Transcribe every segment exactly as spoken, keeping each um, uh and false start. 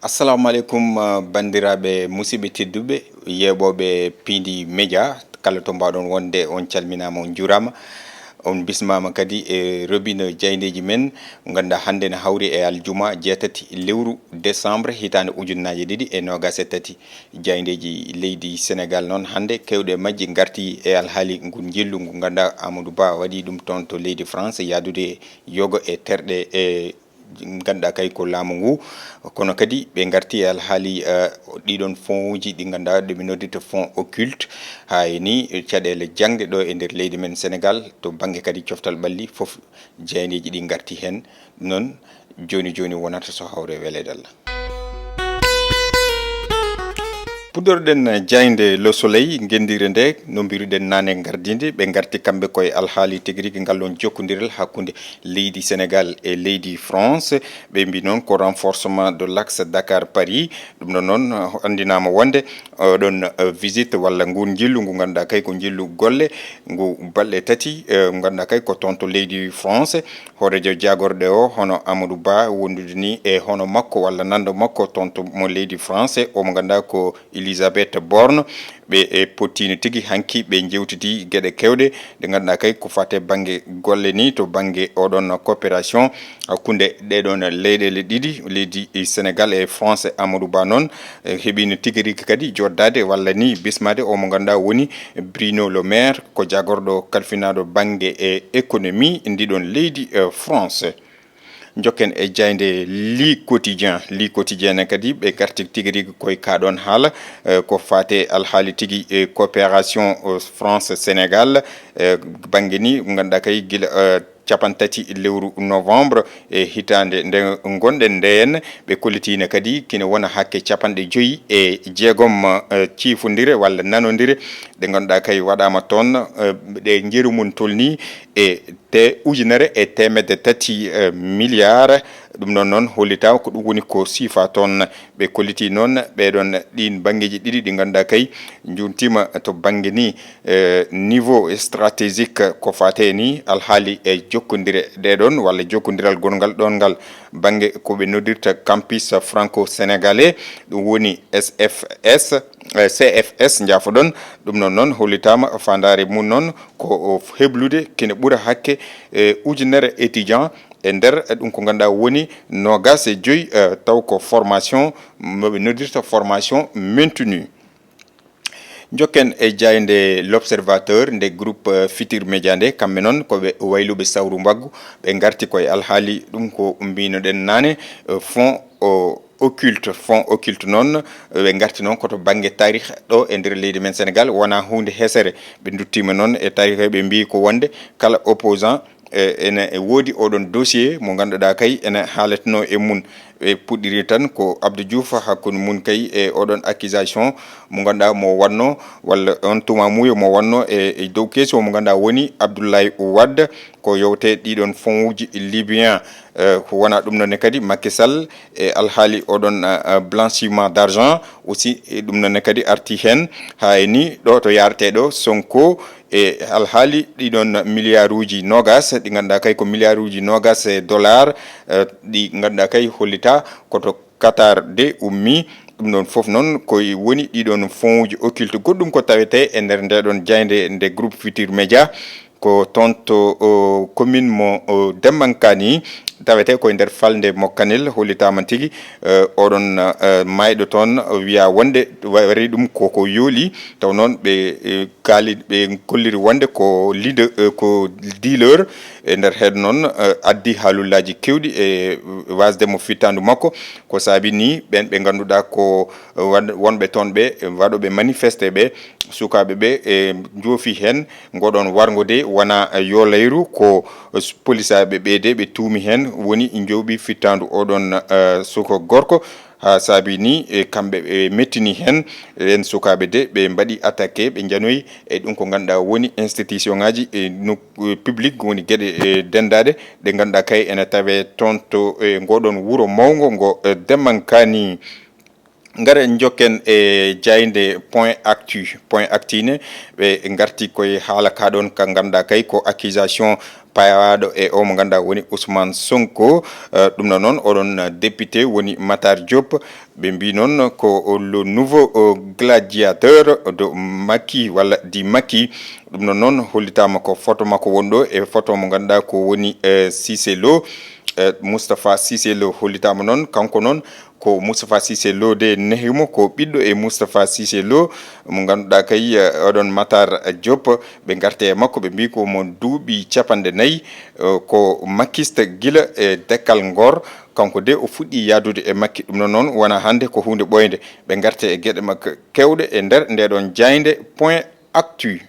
Assalamu aleykum, uh, banndiraaɓe musidɓe tedduɓe, yeeɓooɓe Piindi Média, kala to mbaɗon wonde, on calminaama, on njuuraama. On bismaama kadi e robinet jaayndeeji men, ngannduɗaa hannde ne hawri e aljuma jeetati lewru décembre hitaande ujunnaaje ɗiɗi e noogaas e tati. Jaayndeeji leydi Senegaal noon hannde keewɗe majji ngarti e alhaali ngun njillu ngu ngannduɗaa Amadou Ba waɗi ɗum toon to leydi France, yahdude yogo e terɗe e ngannduɗaa kay ko laamu ngu. Kono kadi ɓe ngarti e alhaali, eh, ɗiɗon fonds uji ɗi ngannduɗaa ɗo ɓe noddirta fonds occulte. Haa e ni caɗeele jaŋde ɗo e nder leydi men Senegaal, to bannge kadi coftal ɓalli fof, jaayndeeji ɗi ngarti heen. Noon jooni jooni wonata so hawre weleede Allah. Puɗɗorɗen jaaynde Le Soleil, ngenndiire nde, no mbiruɗen naane ngardiinde, ɓe ngarti kamɓe koye alhaali tigi rigi ngal ɗoon jokkondiral hakkunde leydi Senegaal e leydi France. Ɓe mbi noon ko renforcement de l'axe Dakar Paris. Ɗum ɗo noon, eh, anndinaama wonde, eh, ɗon, eh, visite walla nguun njillu ngu ngannduɗaa kay ko njillu golle, ngu balɗe tati, eh, ngannduɗaa kay ko toon to leydi France. Hooreejo jaagorɗe o, hono Amadou Ba, wondude ni e hono makko walla nanndo makko toon to mo leydi France, o mo ngannduɗaa ko Elisabeth Borne. Ɓe e pottino tigi hanki, ɓe njewtidi geɗe kewɗe ɗe ngannduɗaa kay ko fate bannge golle ni, to bannge oɗon coopération hakkunde ɗeɗon leyɗeele ɗiɗi, leydi Senegal e France. Amadou Ba noon, eh, heɓino tigi rigi kadi joddade walla ni bismade o mo ngannduɗaa woni Bruno Le Maire, ko jagorɗo kalfinaaɗo bannge e économie ndiɗon leydi, eh, France. Njokken e jaaynde Le Quotidien. Le Quotidien ne kadi ɓe ngarti tigi rigi koye kaa ɗoon haala, eh, ko fate alhaali tigi e coopération, eh, France Sénégal, eh, bannge ni ngannduɗaa kay gila, eh, capantati lewru novembre e hitaande nde ngonɗen ndeen. Ɓe kollitiino kadi kine wona hakke capanɗe joyi e jeegom, eh, ciifondire walla nanondire ɗe ngannduɗaa kay waɗaama toon, eh, ɗe njeru mum tolnii e te ujunere e teemedde tati, eh, milliard. Ɗum ɗoon noon hollitaa ko ɗum woni ko siifa toon. Ɓe kollitii noon ɓeeɗoon ɗiin banngeeji ɗiɗi ɗi ngannduɗaa kay njuumtiima to bannge ni, eh, niveau stratégique ko fate ni alhaali e jokkondire ɗeeɗoon walla jokkondiral gonngal ɗoon ngal bannge ko ɓe noddirta campus franco-sénégalais, ɗum woni S F S, eh, C F S, njaafoɗon. Ɗum noon noon hollitaama faandaare mum noon ko o heblude kene ɓura hakke, eh, ujunere étudiant e nder, eh, ɗum ko ngannduɗaa woni noogaas e joyi, eh, taw ko formation, mo ɓe noddirta formation maintenue. Njokken e jaaynde L'Observateur nde groupe, eh, Futurs Médias nde, kamɓe noon ko ɓe wayluɓe sawru mbaggu, ɓe ngarti koye alhaali ɗum ko mbinoɗen naane, eh, fonds o occulte, fonds occulte noon, ɓe ngarti noon koto bannge taarih ɗo e nder leydi men Senegal, wonaa huunde hesere. Ɓe nduttiima noon e taarih, ɓe mbiyi ko wonde kala opposant, e, ene woodi oɗon dossier mo ngannduɗaa kay ene haalatnoo e mum. Ɓe puɗɗiri tan ko Abdou Diouf, hakkunde mum kay e oɗon accusation mo ngannduɗaa mo wonno, walla on tuumamuuyo mo wonno e, e dow keesi o mo ngannduɗaa woni Abdoulaye Wade. Ko yewte ɗiɗon fonds uji libyen, eh, ko wona ɗum noon ne kadi Macky Sall e alhaali oɗon, eh, eh, blanchiment d'argent aussi, e ɗum noon ne kadi arti heen. Haa e ni ɗo to yaretee ɗo Sonko e alhaali ɗiɗon milliard uji noogaas ɗi ngannduɗaa kay ko milliard uji noogaas e dollar, eh, ɗi ngannduɗaa kay hollitaa koto Qatar de ummi. Ɗum ɗoon fof noon ko woni ɗiɗon fonds uji occulte goɗɗum ko tawetee e nder ndeɗon jaaynde nde groupe Futurs Médias. Ko toon to, o, commune mo, o, Dembankani, tawetee koye nder falnde mo Kanel, hollitaama tigi, eh, oɗon, eh, maayɗo toon, o wiya wonde wa-, waɗi ɗum koko yooli, taw noon ɓe, eh, kaali, ɓe kolliri wonde ko leader, eh, ko dealer e nder heen noon, eh, addi haalullaaji keewɗi e wasde mo fittaandu makko. Ko saabi ni ɓeen ɓe ngannduɗaa ko, eh, won-, wonɓe toon ɓe, eh, waɗooɓe manifeste ɓe, sukaaɓe ɓe, eh, njoofi heen. Ngoɗon warngo de wonaa, eh, yoolayru, ko, eh, polisaaɓe ɓe de ɓe tuumi heen woni njooɓi fittaandu oɗon, eh, suka gorko. Haa saabi ni, e, kamɓe ɓe mettini heen, en sukaaɓe de ɓe mbaɗi attaqué, ɓe njanoyi e ɗum ko ngannduɗaa woni institution ŋaaji e no, e, public, woni geɗe, e, denndaaɗe ɗe ngannduɗaa kay ene tawee toon to, e, ngoɗon wuro mawngo ngo, e, Dembankani. Ngare njokken e jaaynde Point Actu. Point Actu ne, ɓe ngarti koye haala ka ɗoon ka ngannduɗaa kay ko accusation pawaaɗo e o mo ngannduɗaa woni Ousmane Sonko. Eh, ɗum ɗo noon, oɗon député woni Matar Diop. Ɓe mbii noon ko le nouveau, eh, gladiateur de Macky walla di Macky. Ɗum ɗo noon hollitaama ko photo makko wonɗo e photo mo ngannduɗaa ko woni, eh, Cissé Lo. Eh, Moustapha Cissé Lo hollitaama noon, kanko noon ko Moustapha Cissé Lo de nehimo, ko ɓiɗɗo e Moustapha Cissé Lo mo ngannduɗaa kay, eh, oɗon Matar Diop. Ɓe ngarte e makko, ɓe mbii ko mo duuɓi capanɗe nayi, eh, ko makkiste gila e dekkal ngor. Kanko de o fuɗɗi yahdude e Makki. Ɗum ɗo noon wona hannde ko huunde ɓooynde. Ɓe ngarte e geɗe makko keewɗe e nder ndeɗon jaaynde Point Actu.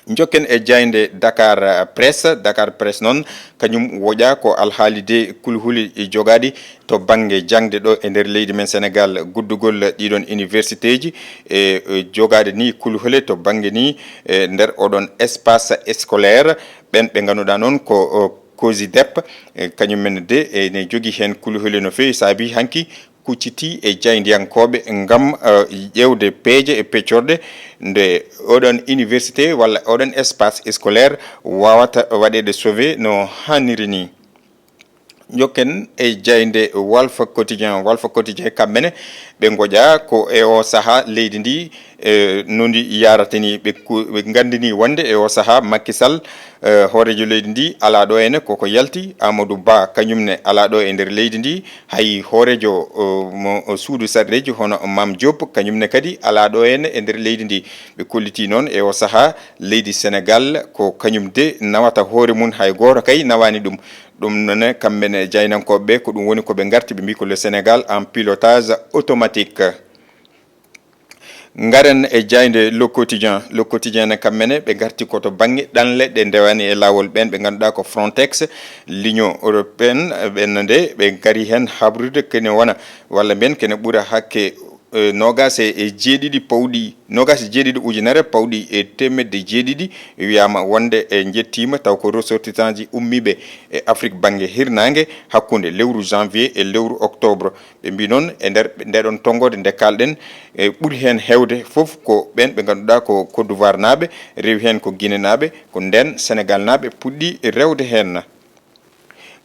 Njokken e jaaynde Dakar, eh, Presse. Dakar Presse noon, kañum woƴa ko alhaali de kulhuli jogaaɗi to bannge jaŋde ɗo e nder leydi men Senegaal, guddugol ɗiɗon universitéji e, e jogaaɗi ni kulhule to bannge ni, e nder oɗon espace scolaire. Ɓen ɓe ngannduɗaa noon ko, o, COSYDEP, e kañum men de ene jogii heen kulhule no feewi, saabi hanki kucciti e jaayndiyankooɓe ngam, eh, ƴeewde peeje e peccorɗe nde oɗon université walla oɗon espace scolaire waawata waɗeede sauvé no haaniri ni. Njokken e jaaynde Walf Quotidien. Walf Quotidien kamɓe ne ɓe ngoƴa ko e o sahaa leydi ndi, eh, no ndi yaarata ni. Ɓe ku-, ɓe nganndini wonde e o sahaa Macky Sall, eh, hooreejo leydi ndi alaa ɗo ene koko yalti. Amadou Ba kañum ne alaa ɗo e nder leydi ndi. Hay hooreejo, o, mo, o suudu sarɗeeji hono Mame Diop, kañum ne kadi alaa ɗo heen e nder leydi ndi. Ɓe kollitii noon e o sahaa leydi Senegaal ko kañum de nawata hoore mum, hay gooto kay nawaani ɗum. Ɗum noon, kamɓe ne jaayndiyankooɓe ɓe, ko ɗum woni ko ɓe ngarti, ɓe mbii ko le Sénégal en pilotage automatique. Ngaren e jaaynde Le Quotidien. Le Quotidien ne, kamɓe ne ɓe ngarti ko to bannge ɗanle ɗe ndewaani e laawol, ɓeen ɓe ngannduɗaa ko Frontex, l'Union européenne, ɓeen nde ɓe ngari heen habrude kene wona walla mbiyen kene ɓura hakke, eh, noogaas e jeeɗiɗi pawɗi, noogaas e jeeɗiɗi ujunere pawɗi e teemedde jeeɗiɗi wiyaama wonde e njettiima, taw ko ressortissantji ummiiɓe e Afrique bannge hirnaange hakkunde lewru janvier e lewru octobre. Ɓe mbii noon, e nder ndeɗon tonngoode nde kaalɗen, e ɓuri heen heewde fof ko ɓeen ɓe ngannduɗaa ko Côte d'Ivoire naaɓe, rewi heen ko Guinée naaɓe, ko ndeen Senegaal naaɓe puɗɗi rewde heen.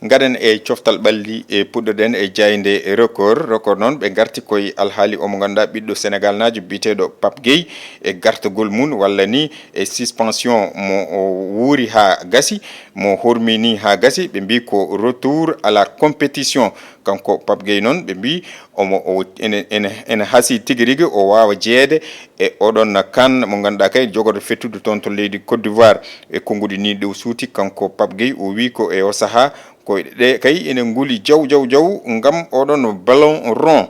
Ngaɗen e coftal ɓalli e puɗɗoɗen e jaaynde Record. Record noon, ɓe ngarti koye alhaali omo ngannduɗaa ɓiɗɗo Senegaal naajo biyeteeɗo Pape Gueye e gartagol mum walla ni e suspension mo o wuuri haa gasi, mo hormini haa gasi. Ɓe mbii ko retour à la compétition. Kanko Pape Gueye noon, ɓe mbii omo, o, ene, ene, ene hasii tigi rigi o waawa jeyeede e oɗon CAN mo ngannduɗaa kay jogorde fettude toon to leydi Côte d'Ivoire. E konnguɗi nii ɗo suuti, kanko Pape Gueye o wii ko e o sahaa ko ɗe kay ene nguli jaw, jaw, jaw ngam oɗon ballon rond.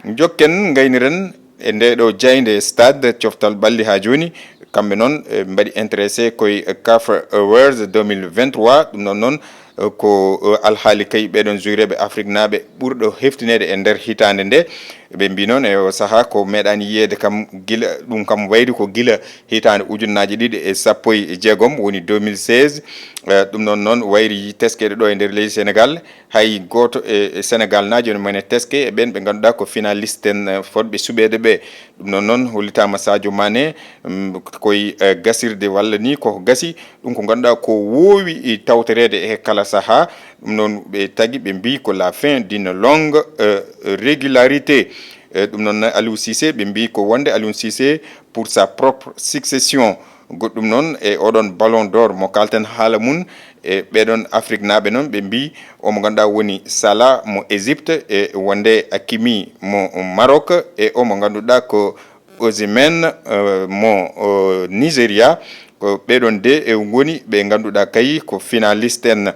Njokken ngayniren e nde ɗo jaaynde Stade, coftal ɓalli haa jooni. Kamɓe noon, eh, mbaɗi intéressé koye CAF Awards deux mille vingt-trois. Ɗum ɗon noon, eh, ko, eh, alhaali kay ɓeɗon jouereɓe Afrique naaɓe ɓurɗo heftineede e nder hitaande nde. Ɓe mbii noon e o sahaa ko meeɗaani yiyeede kam gila, ɗum kam wayri ko gila hitaande ujunnaaje ɗiɗi e sappo e jeegom, woni deux mille seize. Eh, ɗum ɗon noon wayri teskeede ɗo e nder leydi Senegaal. Hay gooto e, e Senegaal naajo ene mone teske e ɓeen ɓe ngannduɗaa ko finaliste en, eh, fotɓe suɓeede ɓe. Ɗum ɗon noon hollitaama Sadio Mané, mm, koye, eh, gasirde walla ni koko gasi. Ɗum ko ngannduɗaa ko woowi tawtoreede e kala sahaa. Ɗum noon ɓe tagi ɓe mbii ko la fin d'une longue, eh, régularité. Eh, ɗum noon Aliou Cissé, ɓe mbii ko wonde Aliou Cissé pour sa propre succession. Goɗɗum noon e oɗon Ballon d'Or mo kalten haala mum, e ɓeɗon Afrique naaɓe noon, ɓe mbii omo ngannduɗaa woni Salah mo Égypte, e wonde Hakimi mo Maroc, e omo ngannduɗaa ko Osimhen, eh, mo, o, Nigeria. Ko ɓeɗon de e ngoni ɓe ngannduɗaa kay ko finaliste en.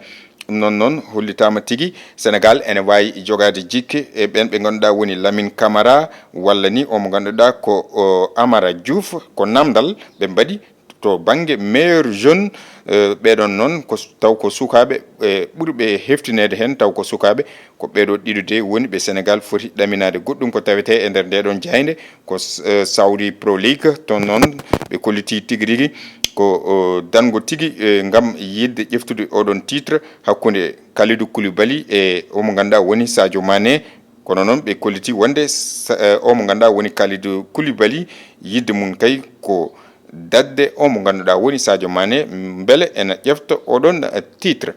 Ɗum noon noon hollitaama tigi Senegaal ene waawi jogaade jikke e ɓeen ɓe ngannduɗaa woni Lamine Camara walla ni omo ngannduɗaa ko, o, Amara Diouf, ko namdal ɓe mbaɗi to bannge meilleur jeune, eh, ɓeɗon noon ko s-, taw ko sukaaɓe, eh, ɓurɓe heftineede heen, taw ko sukaaɓe, ko ɓeɗo ɗiɗo de woni ɓe Senegaal foti ɗaminaade. Goɗɗum ko tawetee e nder ndeɗon jaaynde ko s-, eh, Saudi Pro League, toon noon ɓe kolliti tigi rigi ko, o, dango tigi, eh, ngam yiɗde ƴeftude oɗon titre hakkunde Kalidou Koulibaly e omo ngannduɗaa woni Sadio Mané. Kono noon ɓe kolliti wonde sa-, eh, omo ngannduɗaa woni Kalidou Koulibaly, yiɗde mum kay ko Dadde o mo ngannduɗaa woni Sadio Mané, mbele ena ƴefta oɗon titre.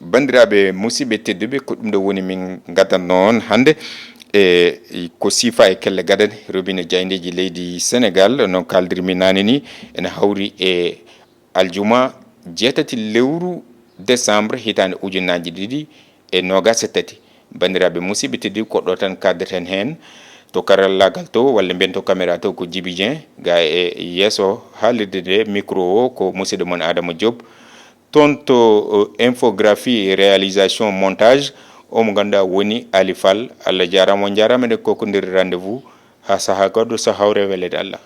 Banndiraaɓe musidɓe tedduɓe, ko ɗum ɗo woni min ngaddanno on hannde. E ko siifa e kelle gadane, robinet jaayndeeji leydi Senegaal, no kaaldirmi naane ni, ena hawri e aljuma jeetati lewru décembre hitaande ujunnaaji ɗiɗi e noogaas e tati. Banndiraaɓe musidɓe tedduɓe, ko ɗo tan kaddeten heen to karallaagal to, walla mbiyen to caméra to, ko Djiby Dieng, ga e yeeso haalirde nde, micro o ko musidɗo mon Adama Diop. Toon to, eh, infographie, réalisation, montage, o mo ngannduɗaa woni Ali Fall. Allah jaaraama, on njaaraama, nde ko ko nder rendez-vous. Haa sahaa goɗɗo, so hawre weleede Allah.